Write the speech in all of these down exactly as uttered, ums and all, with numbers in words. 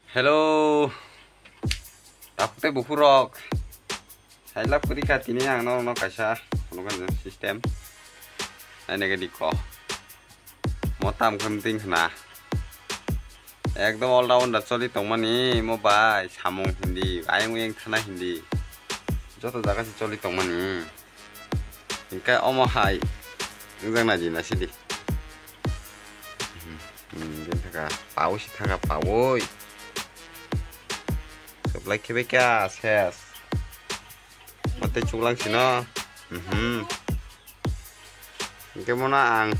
Hello, takhuk tei bukhuk rok. Sailak puri kha tini ang norokno kaisa phunukna system. Naina gadi ko. Mo tam khe mting khna. Ekdom all rounder choli tongmani mo bai samung hindi, ayang uyang thana hindi. Joto jaga se choli tongmani. Hingke omo hai. Wngjak nai di na sidi. Hmm, hmm, din thaka. Pawi si thaka pawi. Supply khe bai kha ses. Mate chuklang sino. Mhm. Hingke mono ang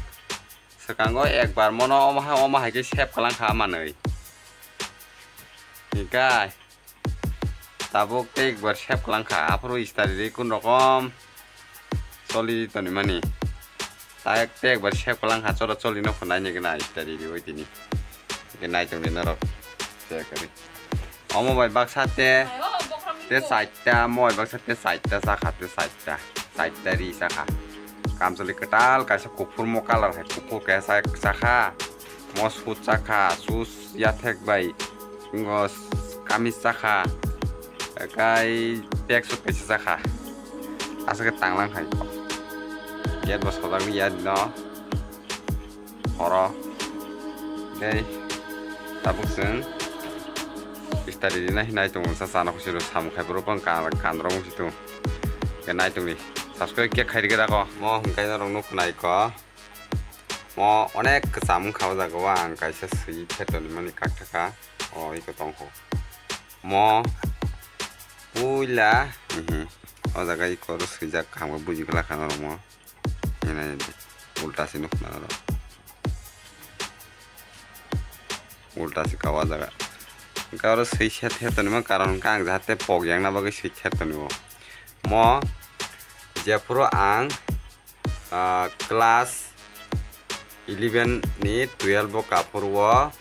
swkango ekbar mono omo ha, omo hai khe save kalang kha manwi. Hingke tabuk tei ekbar save kalang kha. Aphuru istari ri kun rokom choli toni mani. Tak tei ekbar save kalang kha, cholo choli no khwnai ni gana istari ri oi tini. Hingke nai tongdi norok. Check kari. Omo bai baksa te, te chaita, mo bai baksa te chaita chakha, te chaita, chaita ri chakha. Kamchwlwi kwtal kaisa kuphur mo colour hai, kuphur kaisa chakha, mo suit chakha, shoes yathek bai, ngo kamis chakha, kai track suit kaisa chakha. Aswk khe tanglang hai. Gate bo sojak ya no. Horo. Tei tabuk chwng istari rina hinai tongo sa chana kuchiro samung khai borok bang kan, kan rok wngsi tongo. Ke nai tongni. Subscribe khe khai rikhe dako. Mo hwnkhe norok nuk nai ko. Mo onek kwcham wngkha o jaga o ang kaisa swi pheto ni mani kak thaka. O iko tongkho. Mo puila, mhm. O jaga iko ro swijak kaham khe buji glak kha norok mo. Hinai ulta se nukna oro. Ulta se kawa jaga. Hingke oro swi set het tonima karon hingke ang jahate pok yang na bagwi swi set tonio. Mo jephuru ang, ah, class eleven ni twelve o kaphuru o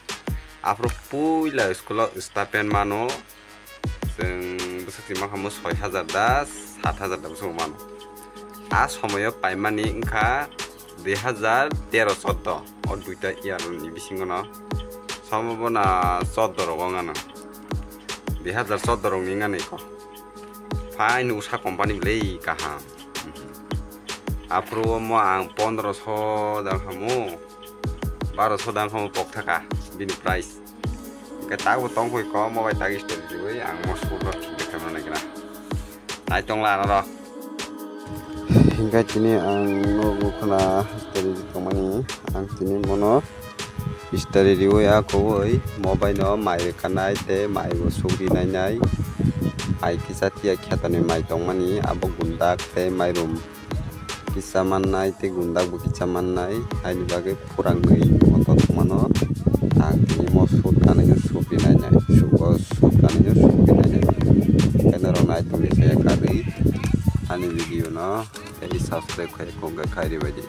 aphuru puila school o stapen mano. Chwng bwswk si mankha mo soi hajar da, sat hajar da bwswk mano. A somoyo paimani wngkha dui hajar tero choddo, o duita year ni bisingo no. Somo bo na choddo rogo wngano. Dui hajar choddo rok ni wngani ko. Fine, usha company belai kaham. Aphuru o mo ang pondro so dang hamo. Baro so dang hamo pok thaka bini price. Hingke tago tongkhui ko mo bai tagi style riwi ang mo suit rok thik khe mano nai gana. Nai tong la aro. Hingke tini ang nogo khna style ri tongmani ang tini mono istari riwi a kowoi mo bai no mai rwkha nai tei mai bo sugri nai nai. Mai kisa tiya kheto ni mai tongmani abo gundak tei mairum. Kisa mannai tei gundak bo kisa mannai, haini bagwi purangwi moto thwngmano. Ang tini mo suit kanwi no suit ri nainai, sugo suit kanwi no suit ri nainai. Khe norok nai tongdi se karwi ani video no tei subscribe khai kok khai ri baidi.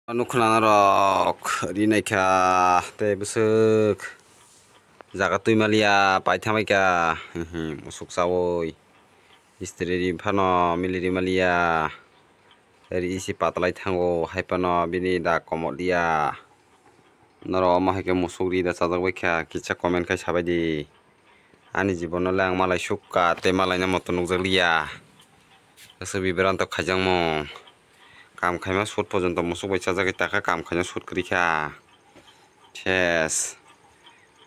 Nukha nana rok ri naikha tei bwswk jaga twi maliya paitha maikha, musuk chawi istri ri phano mili ri maliya. Ri isi patlai thango, hai phano bini da komot liya. Norok omo hai khe musuk ri da chajak bai kha, kisa comment khai sabai di. Ani jibono le ang malai sukha tei malai no moto nukjak liya. Aswk bibranto khaijakmung. Kam khaima sut porjonto musuk bai chajagwi takha, kam khaina sut kwrwi kha. Ses.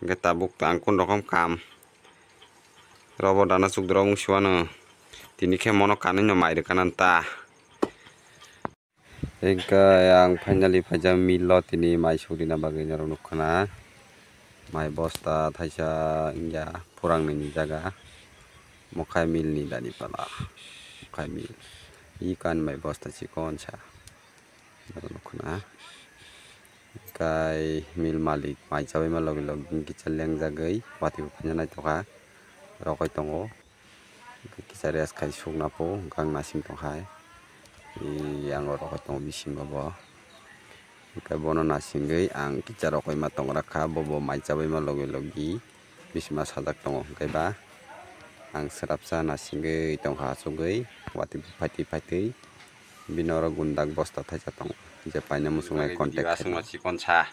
Hwnkhe tabuk ang kun rokom kam. Robo dana chukdoro wng siwano. Tini khe mono kanwi no mai rwkha nang ta. Hingke ang finally phaijak mill o, tini mai sukdina bagwi norok nukha na. Mai bosta thaisa wngya purang nini jaga. Mokhai mill ni dani pala. Mokhai mill. Ikan mai bosta chikon sa. Norok nukha na. Kai mill malik mai chabaima logi logi kisa lengjagwi watwi bo phaina naitokha. Rokoi tongo. Kisa rest khai sukna po, hwnkhe ang nasing tongkhai. Yang rokoi tongo bisingo bo. Hwnkhe bono nasingwi ang kisa rokoima tongrakha, bo bo mai chabaima logi logi bisima sajak tongo. Hwnkhe ba ang swrapsa nasingwi tongkha, achugwi watwi phaitwi phaitwi bini oro gundak bosta thaisa tongo, je paina muchungnai contact aswkno khaina. Chikon sa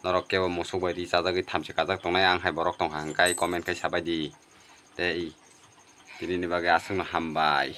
norok kebo musuk bai ri chajagwi thamchi kajak tongnai, ang hai borok tongkha, hwnkhe comment khai sabaidi. Tei tini ni bagwi aswkno hambai.